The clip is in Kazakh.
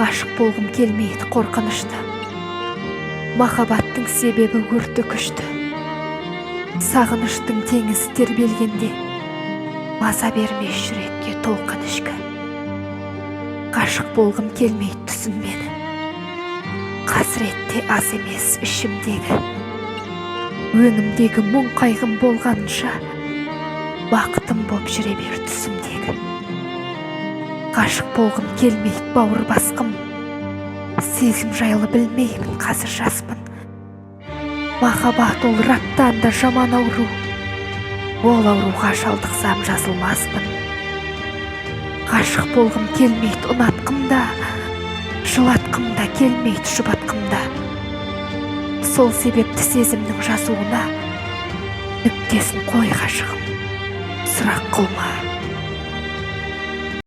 Ғашық болғым келмейді қорқынышты. Махаббаттың себебі өрті күшті. Сағыныштың теңізі тербелгенде, маза бермес жүрекке толқын ішкі. Ғашық болғым келмейді, түсін мені. Қасірет те аз емес ішімдегі. Өңімдегі мұң қайғым болғанынша, бақытым боп жүре бер түсімдегі. Ғашық болғым келмейді, бауыр басқым. Сезім жайлы білмеймін, қазір жаспын. Махаббат ол рактан да жаман ауру. Ол ауруға шалдықсам, жазылмаспын. Ғашық болғым келмейді, ұнатқым да, жылатқым да келмейді, жұбатқым да. Сол себепті сезімнің жазуына нүктесін қой, ғашығым, сұрақ қылма.